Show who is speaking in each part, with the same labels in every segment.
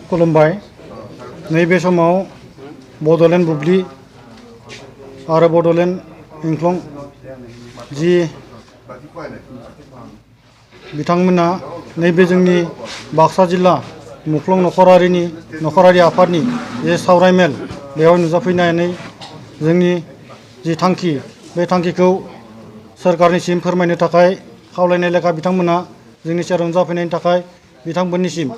Speaker 1: खुलुमबाय। नैबे समाव बड'लेण्ड बुब्लि आरो बड'लेण्ड इंख्लं जि बिथांमोना नैबे जोंनि बाक्सा जिल्ला मुख्लं नखरारि आफादनि जे सावरायमेल बेयाव नुजाफैनानै जोंनि जि थांखि बे थांखिखौ सोरखारनिसिम फोरमायनो थाखाय खावलायनाय लेखा बिथांमोना जोंनि सेराव नुजाफैनायनि थाखाय बिथांमोननिसिम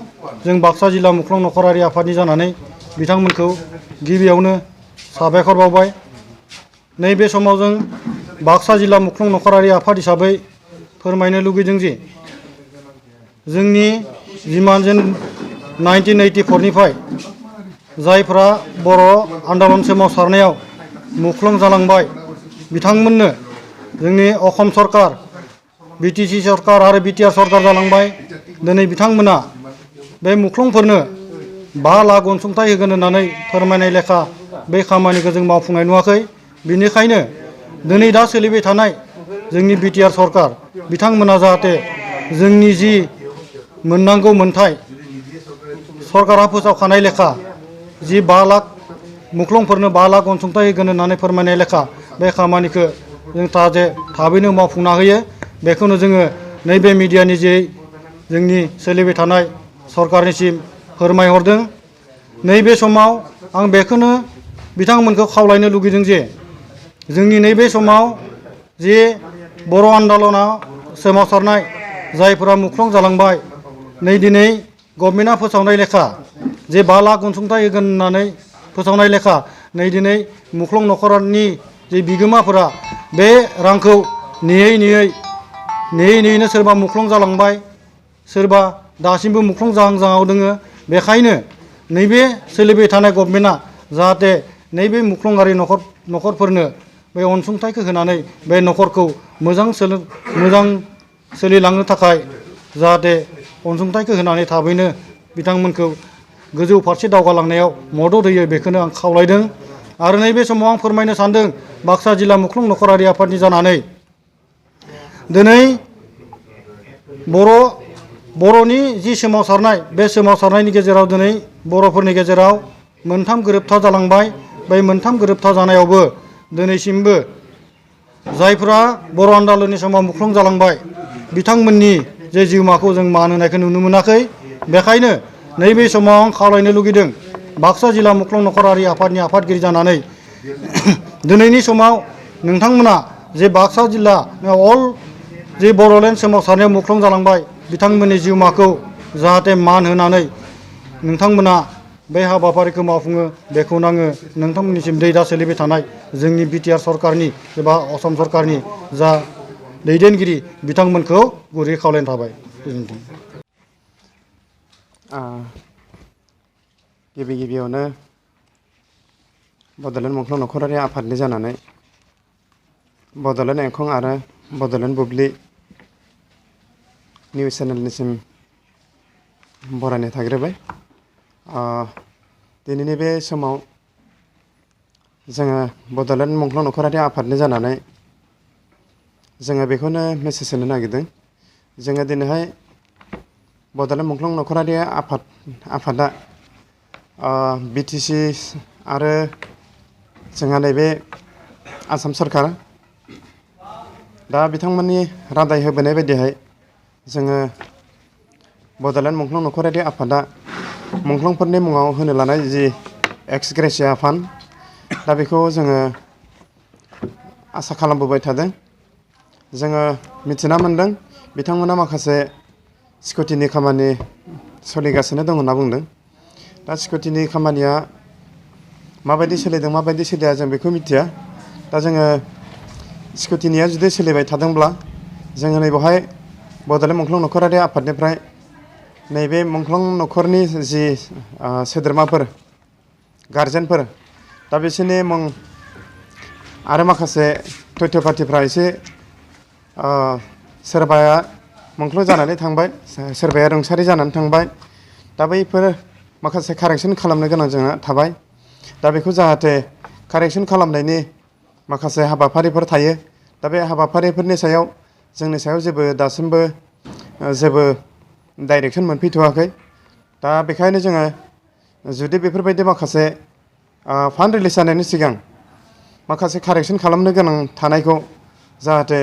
Speaker 1: जों बाक्सा जिल्ला मुख्लं नखरारि आफादनि जानानै बिथांमोनखौ गिबियावनो साबायखर बावबाय। नैबे समाव जों बाक्सा जिल्ला मुख्लं नखरारि आफाद हिसाबै फोरमायनो लुगैदों जे जोंनि जिमान जों 1984 निफ्राय जायफ्रा बर' आन्दलन सोमावसारनायाव मुख्लं जालांबाय बिथांमोननो जोंनि असम सरकार BTC सरकार आरो BTR सरकार जालांबाय। दिनै बिथांमोना बे मुख्लंफोरनो 5 लाख अनसुंथाइ होगोन होननानै फोरमायनाय लेखा बे खामानिखौ जों मावफुंनाय नुवाखै। बेनिखायनो दिनै दा सोलिबाय थानाय जोंनि BTR सरकार बिथांमोना जाहाथे जोंनि जि मोननांगौ मोनथाय सरकारा फोसावखानाय लेखा जि 5 लाख मुख्लंफोरनो 5 लाख अनसुंथाइ होगोन होननानै फोरमायनाय लेखा बे खामानिखौ जों थाबैनो मावफुंना होयो। बेखौनो जोङो नैबे मिडियानि जे जोंनि सोलिबाय थानाय सरकारनिसिम फोरमायहरदों। नैबे समाव आं बेखौनो बिथांमोनखौ खावलायनो लुगैदों जे जोंनि नैबे समाव जे बर' आन्दलना सोमावसारनाय जायफोरा मुख्लं जालांबाय नै दिनै गभर्नमेन्टआ फोसावनाय लेखा जे 5 लाख अनसुंथाइ होगोन होननानै फोसावनाय लेखा नै दिनै मुख्लं नखरनि जे बिगोमाफोरा बे रांखौ नेयैनो सोरबा मुख्लं जालांबाय सोरबा दासिमबो मुख्लं जाहां दोङो। बेखायनो नैबे सोलिबाय थानाय गभर्नमेन्टआ जाहाथे नैबे मुख्लंआरि नखरफोरनो बे अनसुंथाइखौ होनानै बे नखरखौ मोजां सोलिलांनो थाखाय जाहाथे अनसुंथाइखौ होनानै थाबैनो बिथांमोनखौ गोजौ फारसे दावगालांनायाव मदद होयो बेखौनो आं खावलायदों। आरो नैबे समाव आं फोरमायनो सानदों बाक्सा जिल्ला मुख्लं नखरारि आफादनि जानानै दिनै बर'नि जि सोमावसारनाय बे सोमावसारनायनि गेजेराव दिनै बर'फोरनि गेजेराव 3 गोरोबथा जालांबाय। बे 3 गोरोबथा जानायावबो दिनैसिमबो जायफ्रा बर' आन्दलननि समाव मुख्लं जालांबाय बिथांमोननि जे जिउमाखौ जों मान होनायखौ नुनो मोनाखै। बेखायनो नैबे समाव आं खावलायनो लुगैदों बाक्सा जिल्ला मुख्लं नखरारि आफादनि आफादगिरि जानानै दिनैनि समाव नोंथांमोना जे बाक्सा जिल्ला अल जे बड'लेण्ड सोमावसारनायाव मुख्लं जालांबाय बिथांमोननि जिउमाखौ जाहाथे मान होनानै नोंथांमोना बे हाबाफारिखौ मावफुङो बेखौनो आङो नोंथांमोननिसिम दा सोलिबाय थानाय जोंनि BTR सरकारनि एबा असम सरकारनि जा दैदेनगिरि बिथांमोनखौ गुरै खावलायनाय थाबाय। गोजोन्थों।
Speaker 2: गिबियावनो बड'लेण्ड मुख्लं नखरारि आफादनि जानानै बड'लेण्ड इंखं आरो बड'लेण्ड बुब्लि निउस चेनेलनिसिम बरायनाय थाग्रोबाय। दिनैनि बे समाव जोङो बड'लेण्ड मुख्लं नखरारि आफादनि जानानै जोङो बेखौनो मेसेज होनो नागिरदों। जोङो दिनैहाय बड'लेण्ड मुख्लं नखरारि आफादा BTC आरो जोंहा नैबे आसाम सरकार दा बिथांमोननि रादाय होबोनाय बायदिहाय जोङो बड'लेण्ड मुख्लं नखरारि आफादा मुंख्लंफोरनि मुङाव होनो लानाय जि एक्स ग्रेसिया फान्ड दा बेखौ जोङो आसा खालामबोबाय थादों। जोङो मिथिना मोन्दों बिथांमोना माखासे सिकिउरिटिनि खामानि सोलिगासिनो दं होनना बुंदों। दा सिकिउरिटिनि खामानिया माबायदि सोलिदों माबायदि सोलिया जों बेखौ मिथिया। दा जोङो सिकिउरिटिनिया जुदि सोलिबाय थादोंब्ला जोङो नैबेवहाय बड'लेण्ड मुख्लं नखरारि आफादनिफ्राय नैबे मुंख्लं नखरनि जि सोद्रोमाफोर गारजेनफोर दा बिसोरनि मुं आरो माखासे तथ्य पातिफ्रा एसे सोरबाया मुंख्लं जानानै थांबाय सोरबाया रुंसारि जानानै थांबाय। दा बैफोर माखासे कारेक्सन खालामनो गोनां जोंहा थाबाय। दा बेखौ जाहाथे कारेक्सन खालामनायनि माखासे हाबाफारिफोर थायो। दा बे हाबाफारिफोरनि सायाव जोंनि सायाव दासिमबो जेबो डाइरेक्सन मोनफैथ'वाखै। दा बेखायनो जोङो जुदि बेफोरबायदि माखासे फान्ड रिलिज जानायनि सिगां माखासे कारेक्सन खालामनो गोनां थानायखौ जाहाथे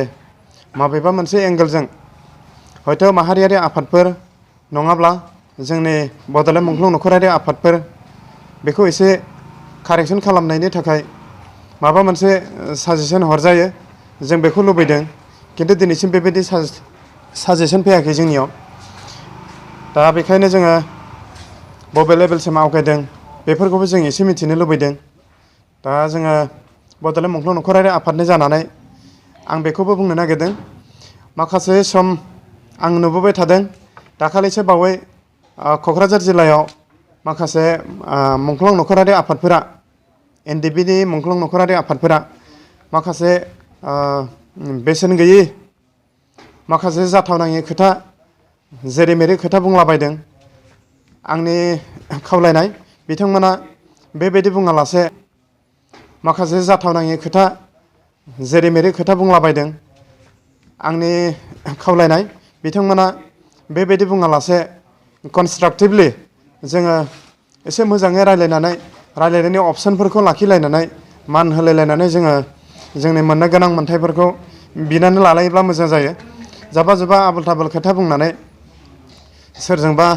Speaker 2: माबेबा मोनसे एंगेलजों हयथ' माहारियारि आफादफोर नङाब्ला जोंनि बड'लेण्ड मुंख्लं नखरारि आफादफोर बेखौ एसे कारेक्सन खालामनायनि थाखाय माबा मोनसे साजेसन हरजायो जों बेखौ लुबैदों खिन्थु दिनैसिम बेबायदि साजेसन फैयाखै जोंनियाव दा बेखायनो जोङो बबे लेभेलसिम आवगायदों बेफोरखौबो जों एसे मिथिनो लुबैदों दा जोङो बड'लेण्ड मुंख्लं नखरारि आफादनि जानानै आं बेखौबो बुंनो नागिरदों माखासे सम आं नुबोबाय थादों दाखालिसो बावै क'क्राझार जिल्लायाव माखासे मुंख्लं नखरारि आफादफोरा NDBनि मुंख्लं नखरारि आफादफोरा माखासे बेसेन गैयै माखासे जाथावनाङि खोथा जेरै मेरै खोथा बुंलाबायदों आंनि खावलायनाय बिथांमोना बेबायदि बुङालासे माखासे जाथावनाङि खोथा जेरै मेरै खोथा बुंलाबायदों आंनि खावलायनाय बिथांमोना बेबायदि बुङालासे कनस्ट्राक्टिभलि जोङो एसे मोजाङै रायलायनायनि अपसनफोरखौ लाखिलायनानै मान होलायलायनानै जोङो जोंनि मोननो गोनां मोन्थायफोरखौ बिनानै लालायोब्ला मोजां जायो जाबा जुबा आबोल थाबोल खोथा बुंनानै सोरजोंबा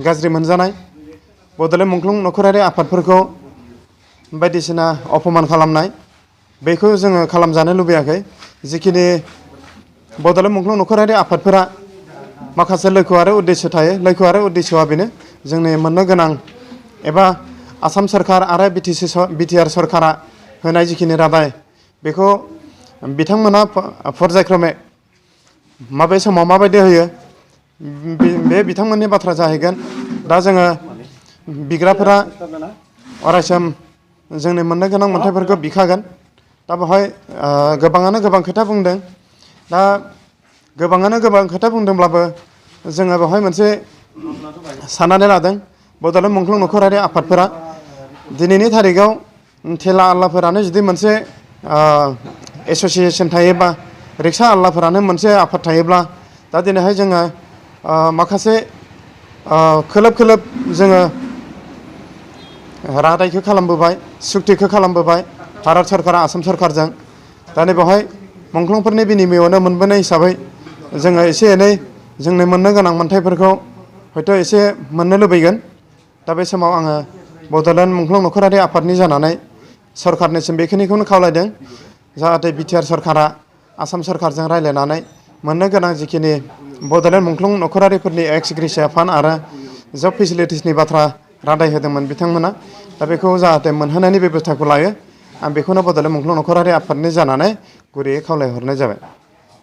Speaker 2: गाज्रि मोनजानाय बड'लेण्ड मुंख्लं नखरारि आफादफोरखौ बायदिसिना अपमान खालामनाय बेखौ जोङो खालामजानो लुबैयाखै जिखिनि बड'लेण्ड मुंख्लं नखरारि आफादफोरा माखासे लक्ष्य आरो उद्देश्य थायो लक्ष्य आरो उद्देश्यआ बेनो जोंनि मोननो गोनां एबा आसाम सोरखार आरो बिटिआर सरकारा होनाय जिखिनि रादाय बेखौ बिथांमोना पर्यायक्रमे माबे समाव माबायदि होयो बे बिथांमोननि बाथ्रा जाहैगोन दा जोङो बिग्राफोरा अरायसम जोंनि मोननो गोनां मोन्थायफोरखौ बिखागोन दा बेवहाय गोबाङानो गोबां खोथा बुंदों दा गोबाङानो गोबां खोथा बुंदोंब्लाबो जोङो बेवहाय मोनसे साननानै लादों बड'लेण्ड मुंख्लं नखरारि आफादफोरा दिनैनि थारिखआव थेला आल्लाफोरानो जुदि मोनसे एस'सियेसन थायोबा रिक्सा आल्लाफोरानो मोनसे आफाद थायोब्ला दा दिनैहाय जोङो माखासे खोलोब जोङो रादायखौ खालामबोबाय सुक्तिखौ खालामबोबाय भारत सरकारा आसाम सरकारजों दा बेवहाय मुंख्लंफोरनि बिनिमयआवनो मोनबोनाय हिसाबै जोङो एसे एनै जोंनि मोननो गोनां मोन्थायफोरखौ हयथ' एसे मोननो लुबैगोन दा बे समाव आङो बड'लेण्ड मुंख्लं नखरारि आफादनि जानानै सरकारनिसिम बेखिनिखौनो खावलायदों जाहाथे बिटिआर सरकारा आसाम सरकारजों रायज्लायनानै मोननो गोनां जिखिनि बड'लेण्ड मुंख्लं नखरारिफोरनि एक्स ग्रेसिया फान्ड आरो जब फेसिलिटिसनि बाथ्रा रादाय होदोंमोन बिथांमोना दा बेखौ जाहाथे मोनहोनायनि बेब'स्थाखौ लायो आं बेखौनो बड'लेण्ड मुंख्लं नखरारि आफादनि जानानै गुरैयै खावलायहरनाय जाबाय